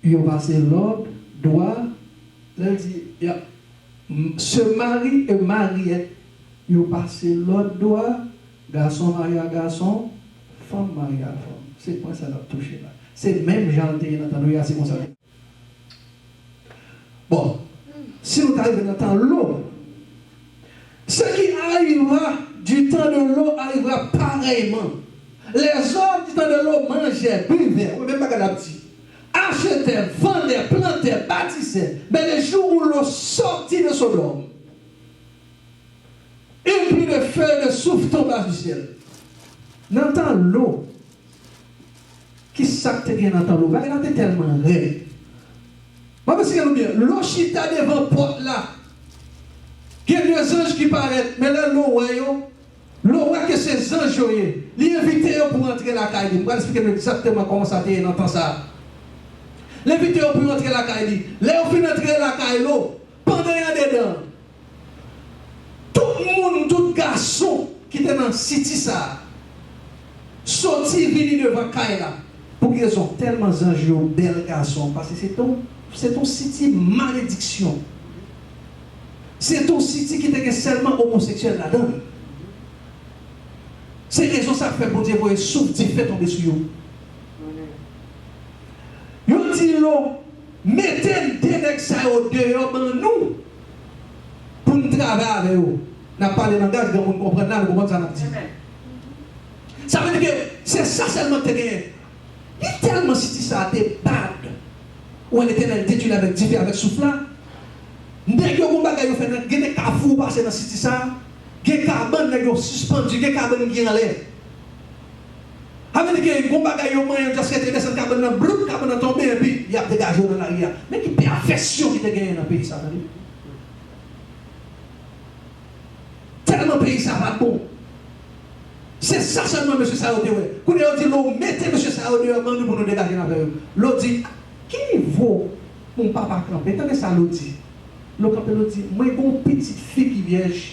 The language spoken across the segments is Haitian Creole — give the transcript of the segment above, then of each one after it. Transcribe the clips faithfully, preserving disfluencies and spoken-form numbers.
Yo pase lòd, dwa, lè l di, y ap, m- se mari e maryè, yo pase lòd, dwa, gason mari a gason, fanm mari a fanm. Se pwen sa n ap touche la. Se menm jan l te ye nan tan Noye a, se konsa l te. Bon, si nou ta rive nan tan Lo, ce qui arriva du temps de Lot arrivera pareillement. Les hommes du temps de Lot mangeaient, buvaient, wi, menm bagay l ap di. Achetaient, vendaient, plantaient, bâtissaient. Mais le jour où Lot sortit de Sodome, une pluie de feu et de soufre tomba du ciel. Nan tan Lo, ki sa k te gen nan tan Lo? Bagay la te tèlman rèd. Mwen, esplike nou byen. Lo chita devan pòt la. Gen de zanj ki parèt, men lè Lo wè yo, Lo wè ke se zanj yo ye. Li envite yo pou rantre lakay li. M pral esplike nou egzakteman kòman sa te ye nan tan sa a. Li envite yo pou yo rantre lakay li. Lè yo fin rantre lakay Lo, pandan y andedan, tout moun, tout gason ki te nan siti sa a, soti vini devan kay la. Pou ki rezon? Tèlman zanj yo bèl gason, paske se te yon, se te yon siti malediksyon. Se te yon siti ki te gen sèlman omoseksyèl ladan l. Se rezon sa k fè Bondye voye souf dife tonbe sou yo. Yo di Lo, mete de nèg sa yo deyò ban nou pou n travay avè yo. N ap pale langaj granmoun konprann la, nou konprann sa n ap di. Sa vle di ke se sa sèlman k te genyen. Li tèlman siti sa a te bad. Ou wè Letènèl detwi l avèk dife, avèk souf la. Nèg yo gon bagay yo fè nan, gen de kafou ou pase nan siti sa a. Gen kabann nèg yo sispann, gen kabann ki anlè. Sa vle di ke gon bagay yo manyen, just rete desann kabann nan, bloup, kabann nan tonbe, epi y ap degaje yo nan lari a. Men ki pèvèsyon ki te genyen nan peyi sa, tande. Tèlman peyi sa pa t bon. Se sa sèlman mesye sa yo te wè. Kounye a yo di Lo, mete mesye sa yo deyò ban nou pou nou degaje n avè yo. Lo di, ki nivo yon papa kanpe? Tande sa Lo di. Lo kanpe, Lo di, mwen gen yon pitit fi ki vyèj.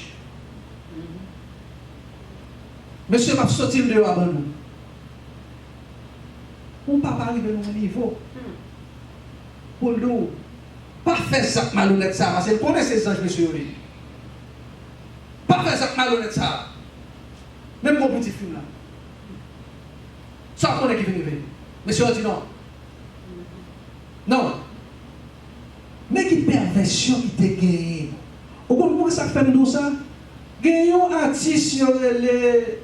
Mesye, m ap soti l deyò a ban nou. Yon papa rive nan yon nivo pou l di w, pa fè zak malonèt sa a, paske l konnen se zanj mesye yo ye. Pa fè zak malonèt sa a. Menm gon pitit fi m la. Sa w konnen ki vin rive? Mesye yo di non. Non. Men ki pèvèsyon ki te genyen. Ou konn, ou konn sa k fè m di w sa? Gen yon atis yo rele,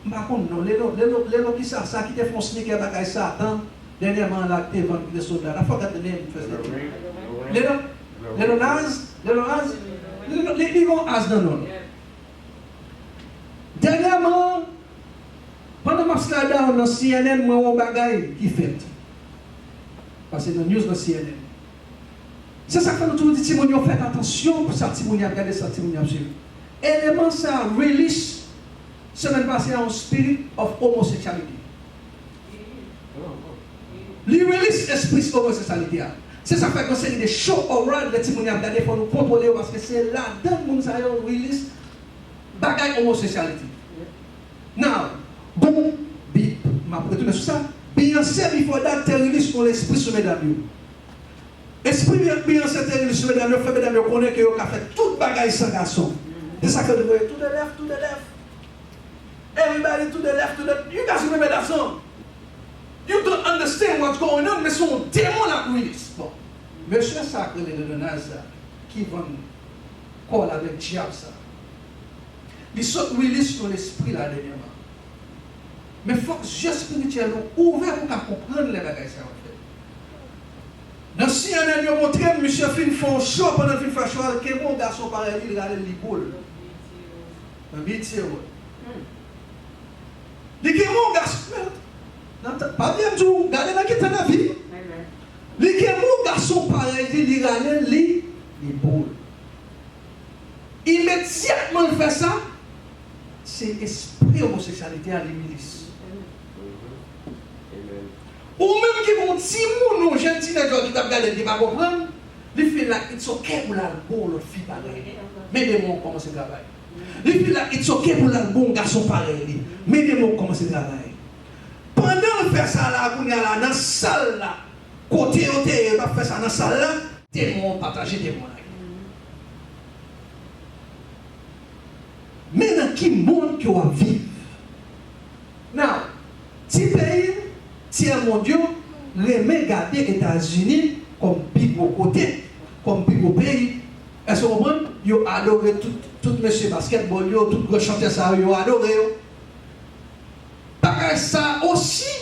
m pa konn non, Leno, Leno, Leno kisa sa ki te fè yon sneaker bagay Satan dènyèman la, ki te vann Minnesota la. Fò gad nan men m fè sa. Leno, Leno Naz, Leno Naz, Leno, li, li gon az nan non l. Dènyèman, pandan m ap slide down nan C N N, mwen wè yon bagay ki fèt. Pase nan news nan C N N. Se sa k fè nou toujou di timoun yo, fèt atansyon pou sa timoun yo ap gade, sa timoun yo ap swiv. Eleman sa a release semèn pase a yon spirit of homosexuality. Li release espri omoseksyalite a. Se sa k fè gen yon seri de show or ride lè timoun yo ap gade, fò nou kontwole yo, paske se ladan moun sa yo release bagay omoseksyalite. Now, bon, bi, m ap retounen sou sa. Beyoncé, before that, te release yon lespri sou medam yo. Espri Beyoncé te release sou medam yo, fè medam yo konnen ke yo ka fè tout bagay san gason. Se sa ke yo voye to the left, to the left. Everybody to the left, to the, you guys remember that song? You don't understand what's going on, men se yon demon l ap release. Bon, mesye sa k rele Lil Nas la, ki vann kò l avèk dyab sa, li sot release yon lespri la dènyèman. Men fòk zye espirityèl ou ouvè pou w ka konprann lè bagay sa yo fèt. Nan C N N yo montre m, misye fin fè yon show, pandan l fin fè show a, l kenbe yon gason parèy li, l rale l, li bo l. Nan B E T Award. Li gen yon gason, men, nan tan, pa bliye m di w, gade nan ki tan n ap viv. Li gen yon gason parèy li, li rale l, li, li bo l. Imedyatman l fè sa, se espri omoseksyalite a li release. Ou menm ki gon timoun, yon jèn tinedjè ki t ap gade l, ki pa konprann, li feel like it's okay pou l al bo yon lòt fi parèy. Men demon an kòmanse travay. Li feel like it's okay pou l al bo yon gason parèy li. Men demon an kòmanse travay. Pandan l fè sa la, kounye a la, nan sal la, Kote yo te ye, yo t ap fè sa nan sal la, demon an pataje demon an. Men nan ki mond ke w ap viv. Now, ti peyi, tyè mond yo renmen gade Etazini kòm pi gwo kote, kòm pi gwo peyi. Èske w konprann? Yo adore tout, tout mesye baskètbòl yo, tout gran chantè sa yo, yo adore yo. Bagay sa osi,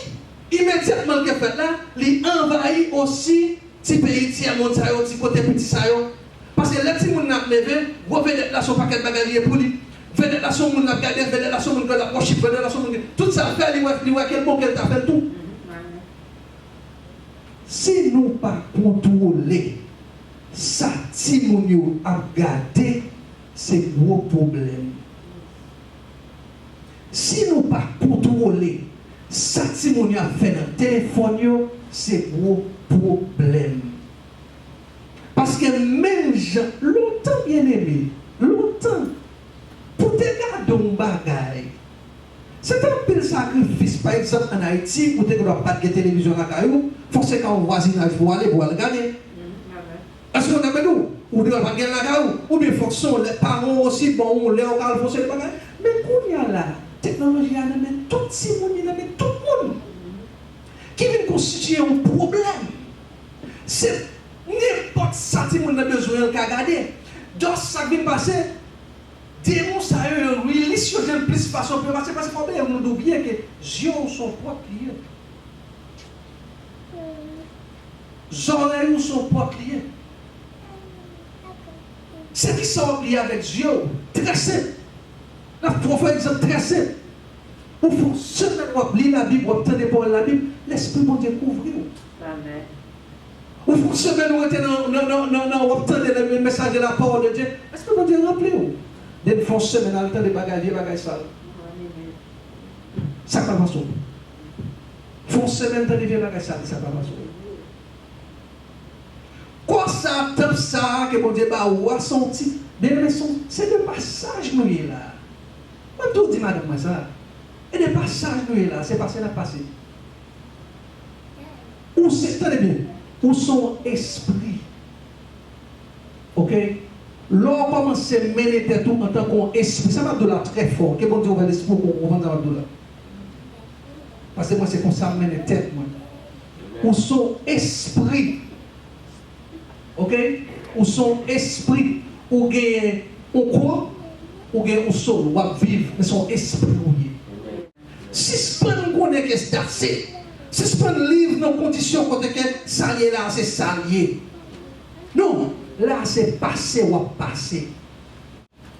imedyatman l te fèt la, li anvayi osi ti peyi, tyè mond sa yo, ti kote piti sa yo. Paske lè timoun nan ap leve, gwo vedèt la se yon pakèt bagay li ye pou li. Vedèt la se yon moun l ap gade, vedèt la se yon moun ke l ap worship, vedèt la se yon moun ke tout sa l fè, li wè, li wè ke l bon, ke l ta fè l tou. Si nou pa kontwole sa timoun yo ap gade, se gwo pwoblèm. Si nou pa kontwole sa timoun yo ap fè nan telefòn yo, se gwo pwoblèm. Paske menm jan, lontan, byeneme, lontan, pou te gade yon bagay, se te anpil sakrifis. Pa egzanp, ann Ayiti, ou te gen dwa pa t gen televizyon lakay ou, fòk se kay yon vwazinaj pou w ale, pou w al gade. Èske w konprann mwen di w? Ou te wè pa t gen lakay ou, oubyen fòk se yon lè paran w osi ban w yon lè ou ka al fè yon seri de bagay. Men kounye a la, teknoloji a nan men tout timoun, li nan men tout moun. Ki vin konstitiye yon pwoblèm. Se nenpòt sa timoun nan bezwen an l ka gade. Dòs, sa k vin pase, demon sa yo, yo release yo jwenn plis fason pou yo pase, paske fò w bliye, moun di w byen ke zye w se yon pòt li ye. Zòrèy ou se yon pòt li ye. Se kisa w ap li avèk zye w? Trè senp. N ap fè yon egzanp trè senp. Ou fè yon semèn w ap li Labib, w ap tande pawòl Labib, Lespri Bondye kouvri w. Amèn. Ou fè yon semèn ou rete nan, nan, nan, nan, nan, w ap tande le message de la parole de Dieu, Lespri Bondye ranpli w. Depi fè yon semèn al tande bagay, vye bagay sal. Sa k pral pase w? Fè yon semèn tande vye bagay sa, sa k pral pase w? Kò sa, tanp sa ke Bondye ba ou a, se yon ti, byeneme, se yon, se de pasaj nou ye la. Mwen tou di madanm mwen sa. E de pasaj nou ye la, se pase n ap pase. Ou se, tande byen, ou se yon espri. Oke? Lè w kòmanse mennen tèt ou antanke yon espri, sa m ap di w la trè fò, ke Bondye ouvè lespri w pou w konprann sa m ap di w la. Paske mwen se konsa m mennen tèt mwen. Ou se yon espri. Oke? Ou se yon espri. Ou genyen yon kò, ou genyen yon soul, w ap viv, men se yon espri ou ye. Sispann konnen ke that's it. Sispann live nan kondisyon kote ke sa l ye la, se sa l ye. Non, la se pase w ap pase.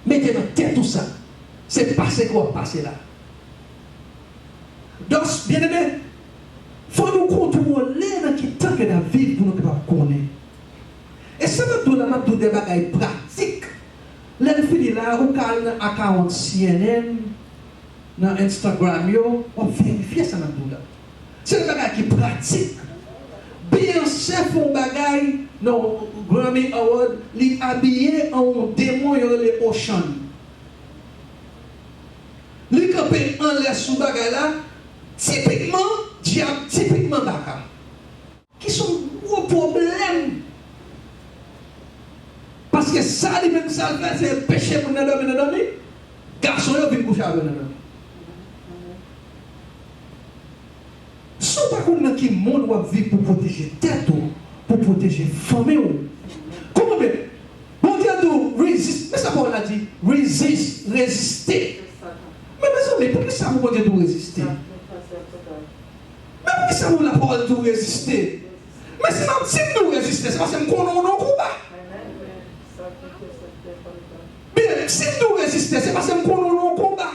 Mete nan tèt ou sa. Se pase ke w ap pase la. Donk, byeneme, fò nou kontwole nan ki tan ke n ap viv pou nou kapab konnen. E sa m ap di w la, m ap di w de bagay pratik. Lè n fini la, ou ka al nan akawont C N N, nan Instagram yo, w ap verifye sa n ap di w la. Se yon bagay ki pratik. Beyoncé fè yon bagay nan Grammy Award, li abiye an yon demon yo rele Ocean. Li kanpe anlè sou bagay la, tipikman dyab, tipikman baka. Ki se yon gwo pwoblèm. Paske sa li menm sa l fè, se anpeche moun nan dòmi nan dòmi. Gason yo vin kouche avè l nan dòmi. Si w pa konn nan ki mond w ap viv pou pwoteje tèt ou, pou pwoteje fanmi w. Kòman men? Bondye di w resist. Men sa pawòl la di, resist, reziste. Men mezanmi, poukisa pou Bondye di w reziste? Men poukisa pou lapawòl di w reziste? Men si m ap, si m di w reziste, se paske m konnen w nan yon konba. Byen, si m di w reziste, se paske m konnen w nan yon konba.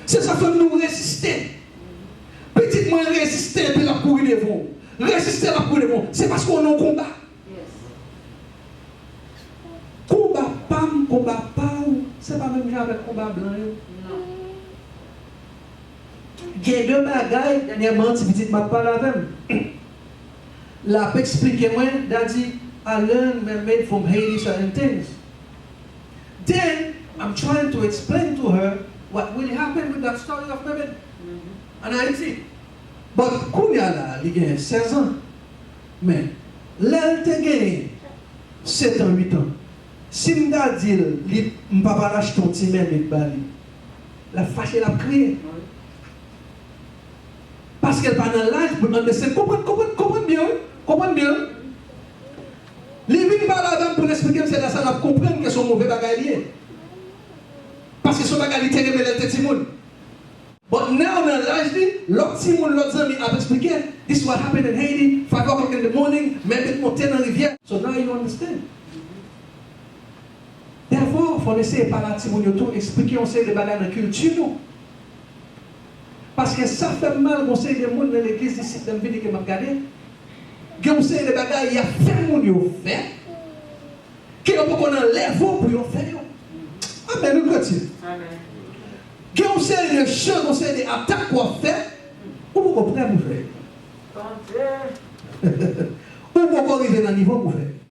Se sa fè m di w reziste. Pitit mwen reziste epi l ap kouri devan w. Reziste, l ap kouri devan w. Se paske w nan yon konba. Konba pa m, konba pa w, se pa menm jan avèk konba blan yo. Gen de bagay, dènyèman, ti pitit m ap pale avè m. L ap eksplike mwen, Daddy, I learn Mermaid from Haiti certain things. Then, I'm trying to explain to her what really happened with that story of Mermaid an Ayiti. But kounye a la, li gen sèz an. Men, lè l te gen sèt an, uit an, si m ta di l, li, m pa pral achte yon ti mèmit ba li, l ap fache, l ap kriye. Paske l pa nan laj pou l understand. Konprann, konprann, konprann byen, wi. Konprann byen, wi. Li vin pale avè m pou l eksplike m, se lè sa l ap konprann ke se yon move bagay li ye. Paske se yon bagay li te renmen lè l te timoun. But now, nan laj li, lòt timoun, lòt zanmi ap eksplike, "This is what happened in Haiti, five o'clock in the morning, mèmit monte nan rivyè." So now you understand. Therefore, fò n eseye pale a timoun yo tou, eksplike yon seri de bagay nan kilti nou. Paske sa fè m mal, gon seri de moun nan legliz isit, lè m vini ke m ap gade, gen yon seri de bagay y ap fè moun yo fè, ke yo poko nan level pou yo fè yo. Amen, nou kretyen. Amen. Gen yon seri de chan, yon seri de atak w ap fè, ou poko prè pou fè yo. Ou poko rive nan nivo pou fè yo.